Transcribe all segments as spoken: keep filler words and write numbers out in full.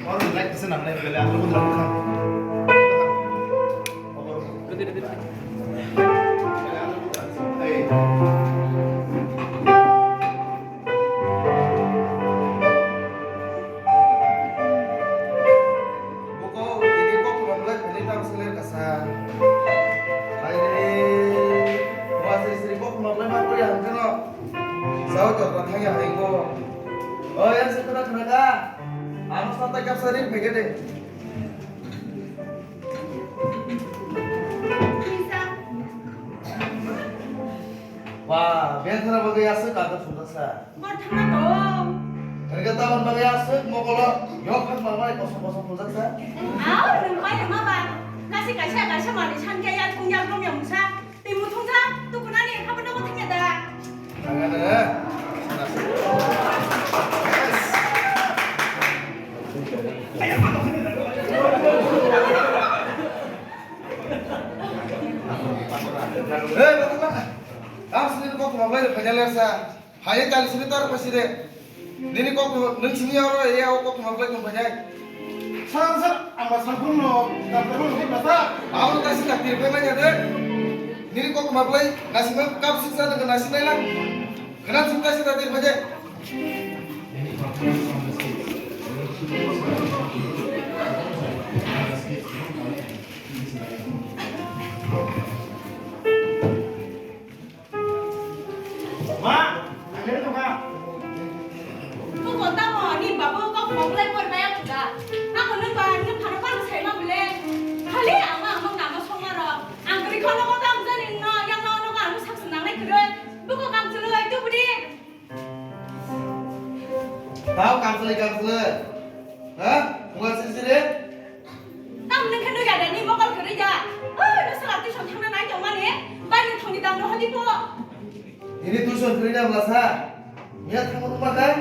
Oro like kisa nangnai bele ang lubun rang kha. Buko ini kok mamlai bele tam seler kasa. Hai re, wa sri sri kok mamlai ma kori ang kano. Sao jor na thangya hai ko. Oh ya se kena kena ka. Ano santa kapsa rin phege de. Wah, biar thara bagai aswk kagak sumjaksa. Bor thangna to. Erga tabon bagai aswk mokolo yok khak mamai kosong kosong sumjaksa. Au, nung pai nung ma ba. Kasi kaisa kaisa mani san kaya kung yang rom yang sa. Tei muthungsa tukunani habo nogo thangya da. Thangya da. Hey, bakal bakal. Ang sini kok mau beli penyelesaian. Hai, tali sini tar pasi de. Nini kok no, nung sini oro ya o kok no blai tong pai nai. San san, ang ba san phung no, doctor phung no masa. Abo ta sini doctor phung nai de. Nini kok no blai, nasi ma kap sik sa de nasi nai lang. Kena sik ta sini doctor phung nai. Ma, ang dere tongkha. Tongkha tamo, ni babu kok mokhlai por baya khuda. Ako nung ba, nung phano phano sai ma bile. Khali ama ama nama songma ro. Ang kri khono ko tam jani no, yang no no ano sak senang nai kre. Buko kam chulu ai tu budi. Tao kam chulu, kam chulu. Ha? Bunga siri siri. Tamo nung khe nui ya de, ni mokol kwrwi ya. Oi, no sala tuition thangna nai tongmani. Bai nung thongni dam no hodi po. Ini tuition kwrwi ya bwlasa. Miya thangma nung ma kai?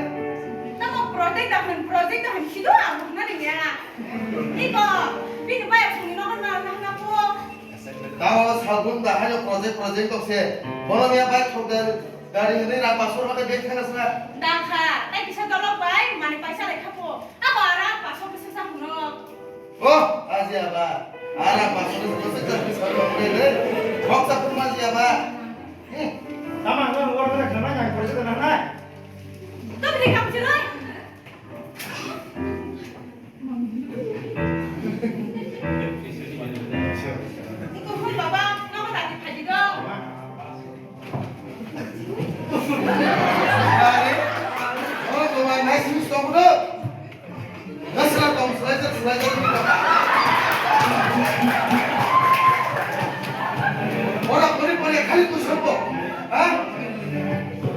Tamo project da hwn, project da hwn, khido ang hwnna ni ya. Ni ko, bini bai thongni no hwnna hwnna po. Tamo salbrum da haino project, project tokse. Bono miya bai thok da, gari hwnwi rang pasor ma kai bag thangna sna. Da kha, tai kisa dolok bai, mani paisa lai kha po. Abo ara paso kisa sa hwnno. Oh, aji aba. Ara paso kisa sa hwnno re. Boksa phuru ma ji aba. Hmm. Tama ang oro na khana ngai paisa na nai. Tabri kam chilai. Iko phun baba, nomo dati phaji do. Are, oh, baba, nice to talk to. Nasra tong, selajar, selajar. Ora pori pori khali tu sabo, ha?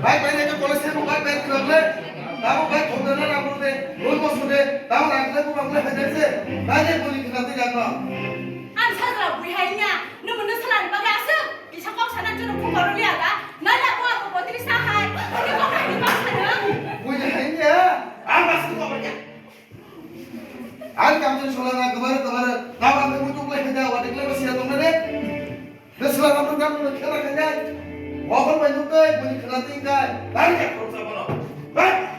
Bai bai ne college se bai bai tu le. Tamo bai khonda na ramu de, rol mo sude, tamo rang le ko bang le hajar se. Bai ne boli khna de jang no. Ang sajra bui hai nya, nung nung salan bagi asuk. Kisa kok sana churu phung koru liya da. Nala ko ako potri sa hai. Ni kok hai ni bang sana. Bui hai nya. Ang bas ko bang ya. Ang kam chen sola na kamar kamar. Tamo ang mutu ko hai da wa de kle basi ya tong de. Nesla ramrok gam no khela khainai. Wahor bai nuk dai, bini khela ting dai. Lari ya, khoroksa bono. Bai.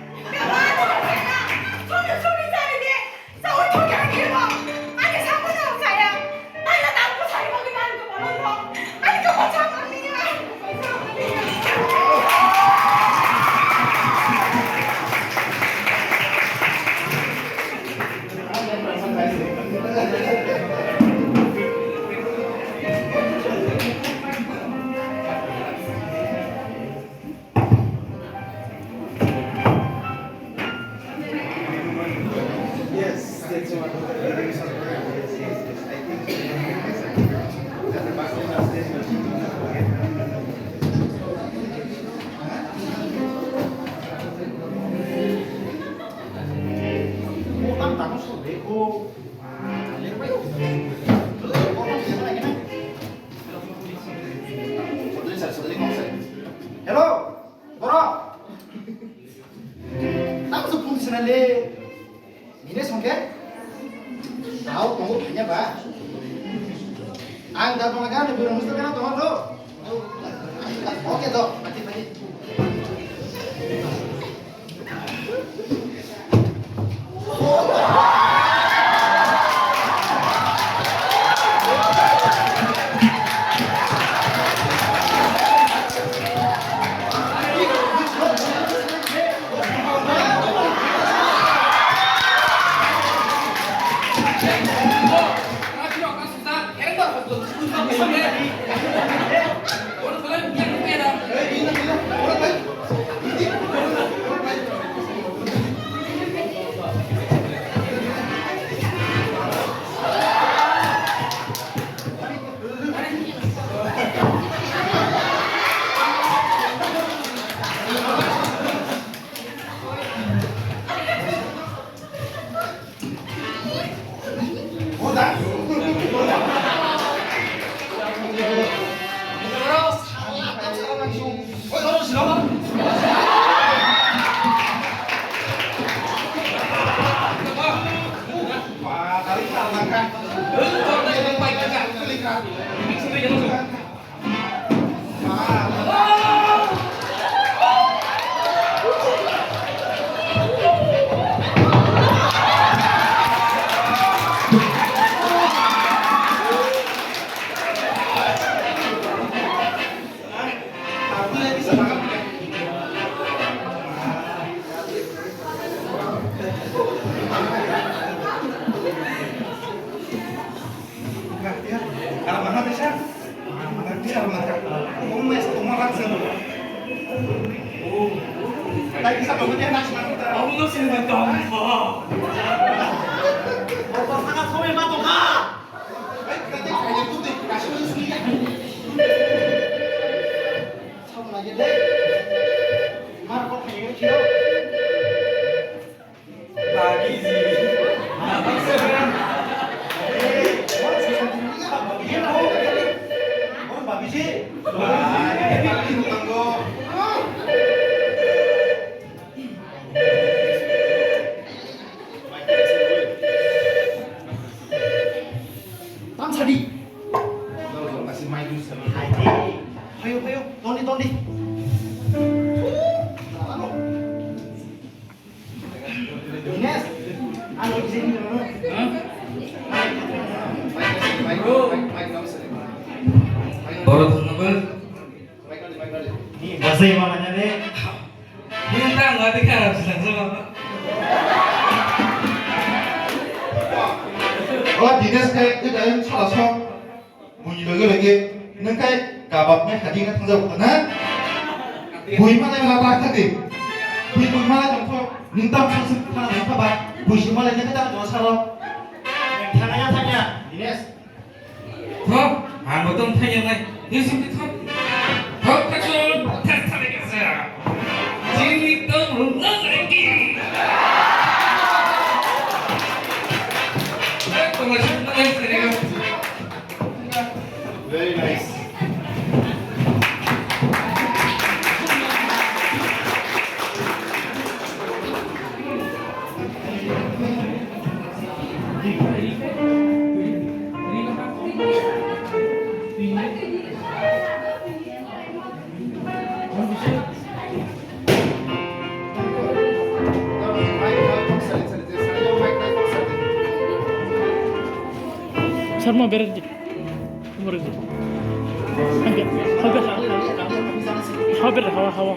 Bini songke? Tao tongo phanya ba? Ang da bangla gana bwrwi musta gana tongo do. Oke do, mati mati. Tamsadi. Hayo, hayo, tondi, tondi. Ines, ano isi ni ano. Boro thangnabar. Ni basai ma nanya de. Ni tang nggak ada kan, langsung apa? O Dinesh kai tu dalam salah sok. Buini loge loge nung kai kabab nai hadi nang thang jago na? Bui ma nai ma ta khati. Bui bui ma nai tong tho. Nung tam sung sung thang thang ba. Bui si ma nai nang tam jong salo. Thang ya thang ya. Dinesh. Tho, ang bo tong thang ya nai. Ni sung tho. Tho, tho, tho, tho, tho, tho, tho. Jini tong rung nang lagi. Eh, tong lagi, tong lagi, tong lagi. Very nice. Sarma Banerjee. Umar itu. Hampir, hampir. Hampir, hawa, hawa.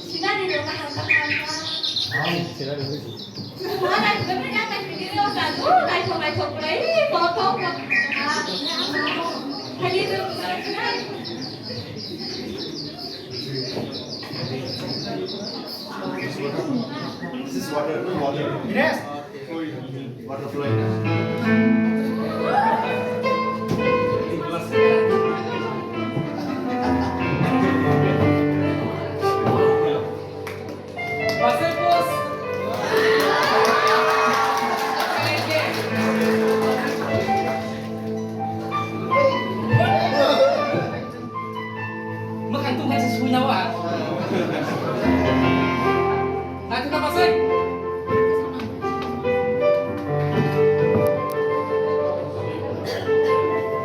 Sinani no kaham kaham ka. Ai, sinani no. Wah, naithok naithok, naithok naithok, naithok naithok, naithok naithok, naithok naithok. This is water, no water. Yes. Water flowing. Mwkhang tungkha se sui na wa. Naithotok asai.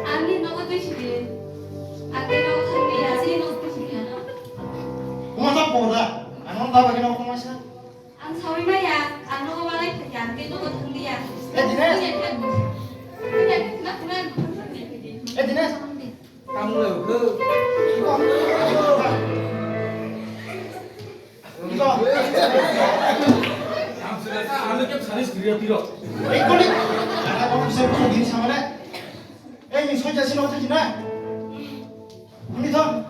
Ani nogo twi sidi. Ate nogo thangdi, ani nogo twi sidi ano. Koma ta poda. Ano ta bagwi nogo koma sa. Ang sawi maya, ang nogo walai phai ang ke nogo thangdi ya. Eh, Dinesh. Thangdi ya, thangdi ya, thangdi ya, thangdi ya. Eh, Dinesh. Tamo le ukhe. Iko. Iko. Ang sudah sa, anu kem sanis kriya tiro. Iko ni. Ada kamu bisa bunuh diri sama deh. Eh, ini soja sih waktu Cina. Ini tuh.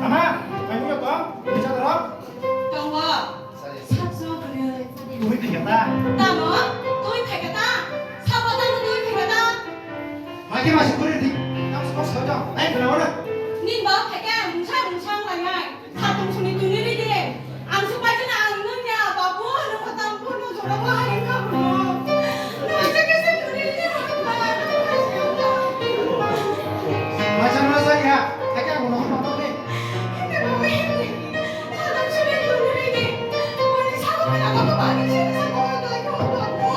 Ama, kamu ya, Bang? Ini cakap, Bang? Tongo. Sakso bwrwi. Twi phaikha ta? Tamo? Twi phaikha ta? Sabo tamo twi phaikha ta? Maikhe masi kwrwi di. Tamo sabo sabo tamo. Ai, khna wana. Nin ba phaikha, mungsa mungsa wng lai nai. Khatung suni tuni ri de. Ang su pai jana ang nung ya, babu, nung khatam phone no jora bo hai kha bo. Nung acha kesa tuni ri de, hai kha. Masa masa ya, kaya mo no ma de. Hindi mo hindi. Khatam suni tuni ri de. Mo ni sa ko na ko ba ni sa ko ko ko ko.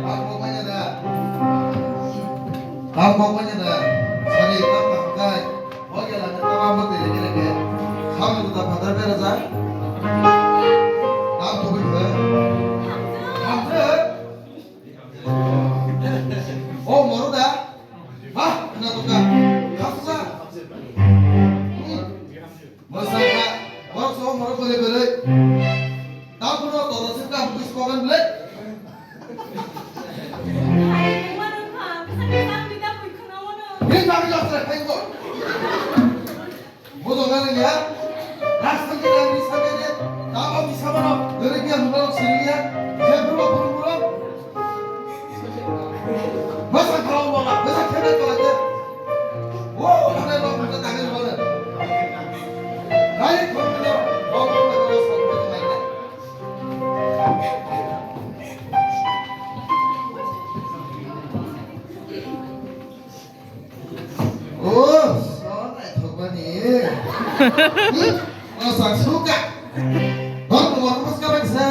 Tamo manya da. Tamo manya da. Sari tamo kai. Oke lah, kita rambut ini kira kira. Kamu tetap ada beres ah. Tamo beres. Hamzah. Oh, moro da. Hah, kena tuh kan. Hamzah. Hmm. Masaka, borok song borok bwrwi bwrwi. Tamo no toro sing ka bwis kogan ble. Hai, mano kha, kisa kisa ang bida pui khno. Hmm? Ono sang suka. Dor mo mo ska bek se.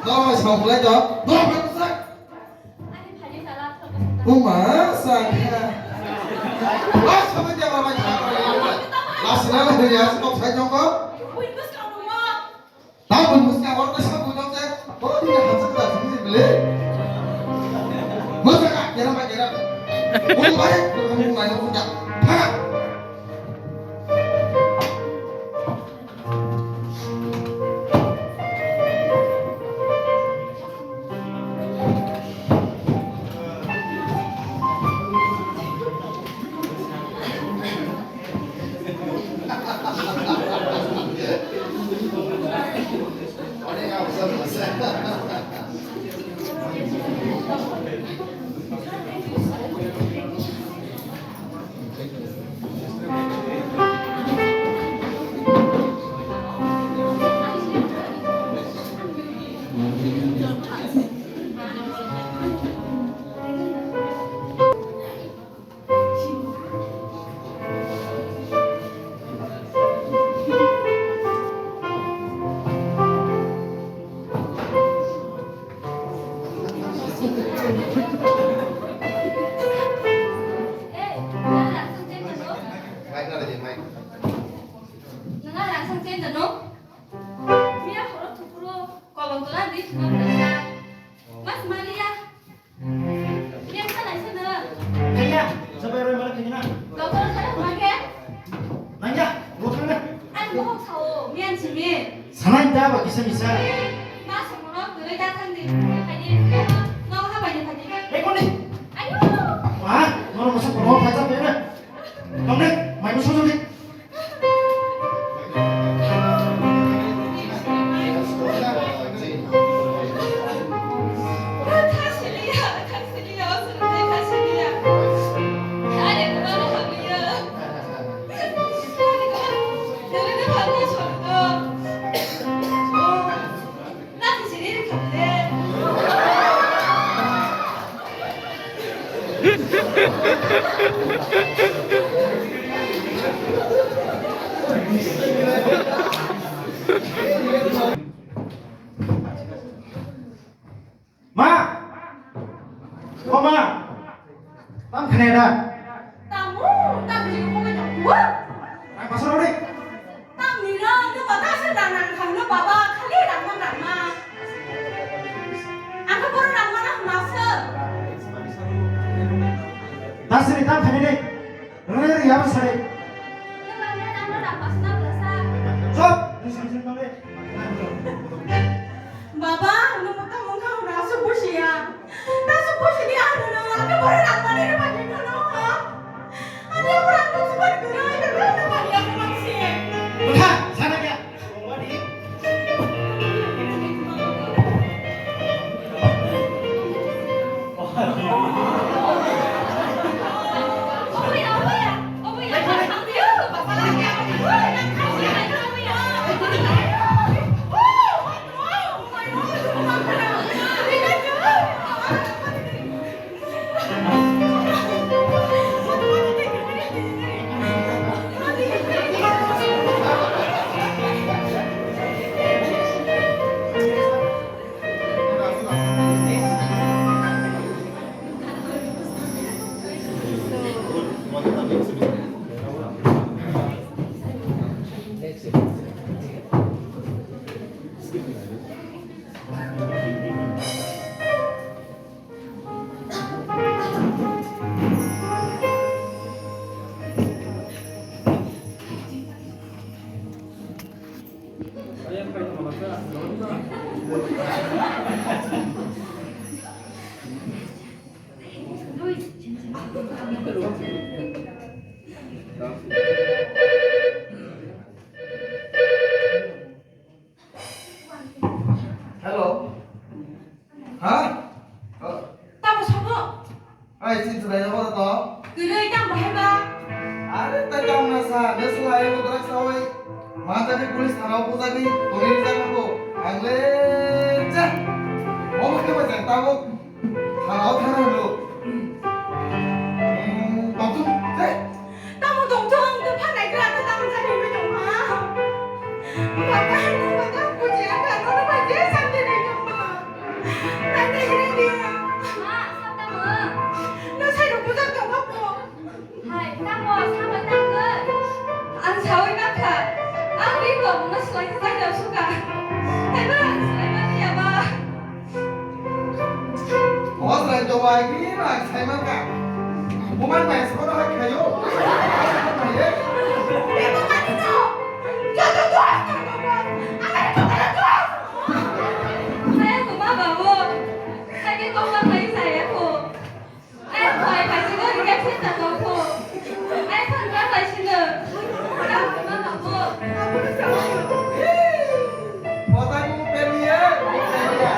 Dor mo sang mulai dor. Dor mo sa. Uma sangha. Wah, sampai dia mama cakap. Lasina lah dia, kok saya nyongko. Tahu bun muska orang tu siapa bun nyongko. Oh, dia hamsa tak sini beli. Muska, kira apa kira? Bun baik, bun baik, bun baik. Hah? Nang a rang sang chen da no? Mia horo thukuro kolom tola di thuna bwlasa. Mas maliya. Mia salai sana. Kaya, sabai roi mala kanya na. Doktor sana mage. Nangya, lo thang na. Ang bohok sao, mia simi. Sanai da ba kisa misa. Ma sa mono, gurui da thang di. Hai di. No ha bai di hai di. Eh, koni. Ayo. Wah, nono masa kono phacha pe na. Tong de, mai mo sojoli. Ma! O ma! Tam khne da? Tamu, tam ni ko ma jong. Ang pasal ori. Tam ni no, no bata se da nang khang no baba, khali rang ma rang ma. Ang ko boro rang ma na ma se. Dasri tam khne de. Rere yaba sare. Chop! Baba, nwng mwkhang mwkhang rasa bujiya. Rasa buji di ano no, ano bore rang mani no bagi no no ha. Ano bore rang mani no bagi no ha. Bwkha, sana kya? Hello. Ha? Oh. Tamo sabo? Ai, sin chwrai na bodo to? Kwrwi tamo hai ba? Are, tai tamo na sa, ne sala ai bodo rak sa oi. Ma tadi police thana o bujagwi, tongwi rijak nang bo. Ang le, cha. Omo khe bai jang tabuk. Thana o thana hwno. Hmm, tongthung, tei. Tamo tongthung, tei phan nai kra, tei tamo jani bai tong. Slai khe bai da suka. Hai ba, slai mani ya ba. O slai to wai ni na sai man ka. Buman bai sabo hai khayo. Hai ye. Joto to as to to. Amare to to. Hai ko ma ba wo. Hai ke ko ma bai sa ya ko. Ai, khoi, kaisa no reject khe ta tong kho. Ai, phone kha bai sino. Ka ma ma bo. Kotai mo pemiye, mo pemiye.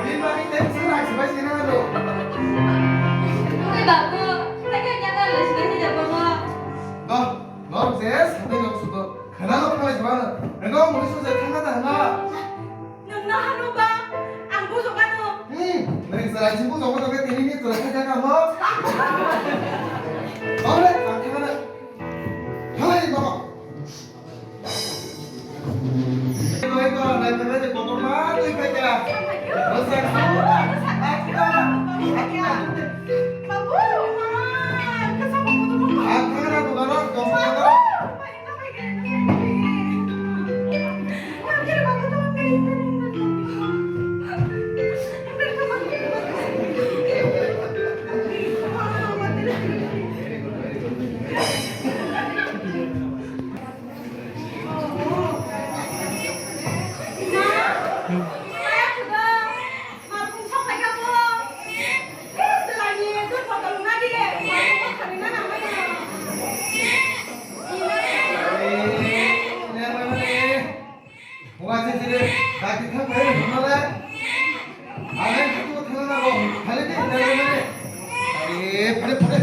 Bin mami tem sura sibai sino lo. Ai, ba bo. Ai, ka nya ka lo sino ni da bo mo. Go, go, Jess, hati go sudo. Khana lo khana jiba. Ego, mo sudo khana da na. Nwng no hano ba, ang bujok ano. Hmm, nwng chwrai se bujok ano, tini ni chwrai se kaka mo. Tole, ang khe mane. Tole, baba. Tole, to, nai, nai, nai, kotor ma, tui kai ka. Babu, ma, kesa ko kotor ma. Ang khe na dogano, dogano. Buga se sini, daki thang bai rwkha le. Ale tu thang na bo, khale de, de, de, de. Are, phare, phare.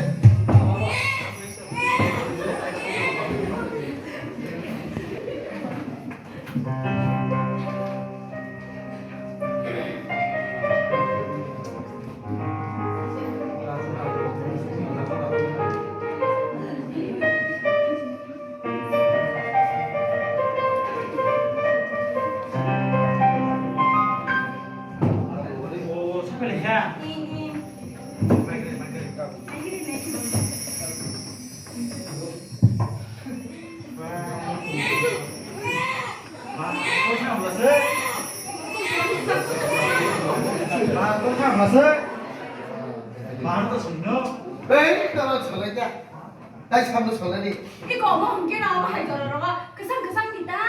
Ei, tara chalai da. Tai samno solani. Iko omo hwnkhe no omo hai jora rogo kwchang kwchang ni ta.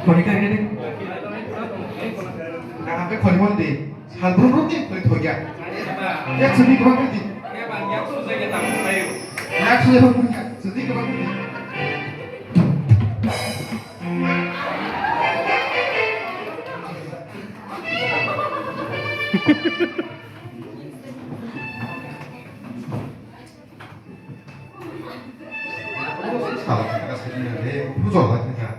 Khoni kha khe de. Kaham khe khoni mon di. Sal brum brum di khoni thokya. Yak sudi kwbang di. Yak sudi kwbang di. Sudi kwbang di. Sal thangka sini de, bujol thangka.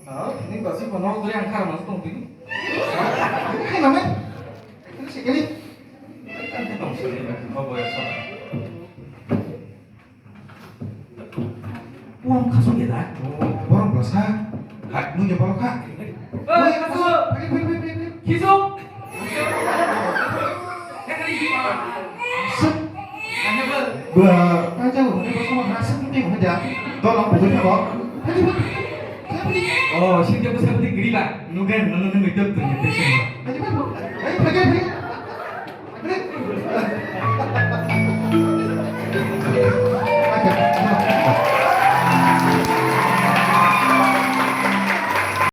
Ah, ini basi kono duri angkar mas tong tini. Ini namanya? Ini sih ini. Kan kita tong sini, mau boya sama. Uang kasong ya dah. Oh, borong basa. Kak, nu ya borong kak. Eh, kasong. Pergi, pergi, pergi, pergi. Kisong. Sep. Ba, kacau, ini bos sama nasib nanti mau aja. Tolong bujuk ya, Bang. Ayo, Bang. Siapa nih? Oh, sini dia bos seperti gila. Nugan, nanu nanu itu tuh nyampe semua. Ayo, Bang. Ayo, pergi, pergi.